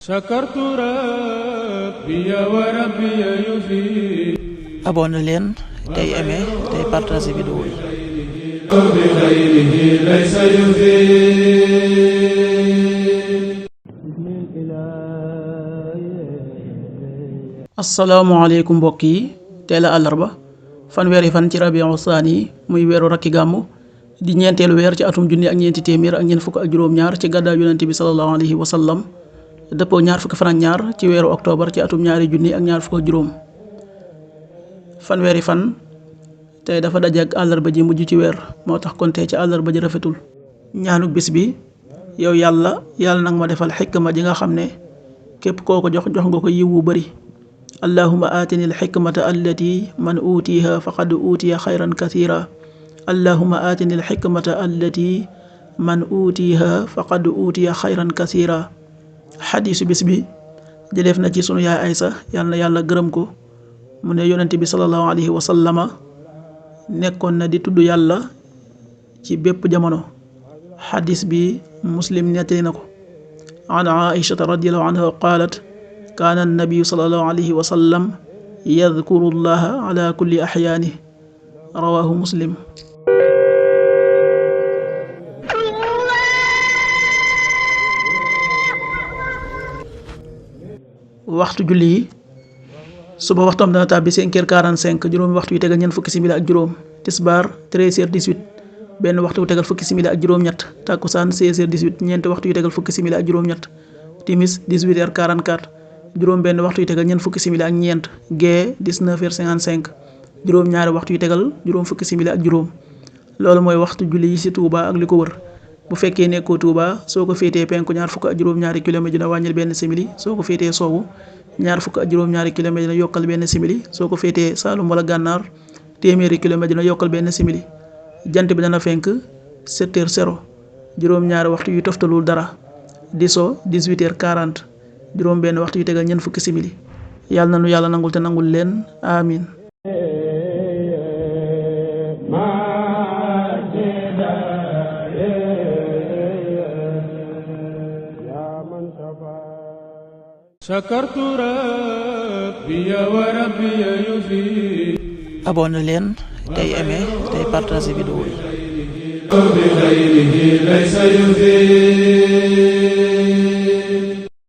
sakartu rabbi wa rabbi yufi. abonné leen tey aimé tey partagé vidéo yi. bi xayrihi laysa yufi. asalaamaaleykum mbokk yi teel a àllarba fanweeri fan ci rabiu saani muy weeru rakki gàmmu di ñeenteelu weer ci atum junni ak ñeenti téeméer ak ñeent fukk ak juróom-ñaar ci gàddaay yonente bi sallallahu alayhi wa sallam dëppoo ñaar fukki fan ak ñaar ci weeru octobre ci atum ñaari junni ak ñaar fukk ak juróom. fanweeri fan tey dafa daje ak àllarba ji mujj ci weer moo tax kon tey ci àllarba ji rafetul. ñaanu bis bi yow yàlla nag ma defal xikma ji nga xam ne képp koo ko jox nga ko yiw wu bari. allahuma aatini alxikmata allati man uutiha faqad uutiya xayran kathira. allahuma aatini alxikmata allati man uutiha faqad uutiya xayran kathira. xadiisu bis bi jëleef na ci sunu yaay Aysa yal na yàlla gërëm ko mu ne yonent bi sallallahu alayhi wa sallama nekkoon na di tudd yàlla ci bépp jamono. xadiis bi muslim nettali na ko. an aishata radiallahu anha qaalat kaana annabiyu sallallahu alayhi wa sallam yadkuru llaha ala kulli axyaani rawahu muslim. waxtu julli yi suba waxtoom dana tàbbi 5h45 juróomi waxtu yu tegal ñeent fukki simili ak juróom. tisbaar 13h18 benn waxtu yu tegal fukki simili ak juróom-ñett. takkusaan 16h18 ñeenti waxtu yu tegal fukki simili ak juróom-ñett. timis 18h44 juróom benn waxtu yu tegal ñeent fukki simili ak ñeent. gee 19h55 juróom ñaari waxtu yu tegal juróom fukki simili ak juróom. loolu mooy waxtu julli yi ci Touba ak li ko wër. bu fekkee nekkoo Touba soo ko féetee penku ñaar fukk ak juróom-ñaari kilomètre dina wàññil benn simili soo ko féetee soowu ñaar fukk ak juróom-ñaari kilomètre dina yokkal benn simili soo ko féetee Saalum wala Gànnaar téeméeri kilomètre dina yokkal benn simili. jant bi dana fenk 7h0 juróom-ñaari waxtu yu toftalul dara di so 18h40 juróom benn waxtu yu tegal ñeent fukki simili. yàlla na nu yàlla nangul te nangul leen amin. sakartu rabbi wa rabbi yufi. abonné leen tey aimé tey partagé vidéo yi. bi xayrihi laysa yufi.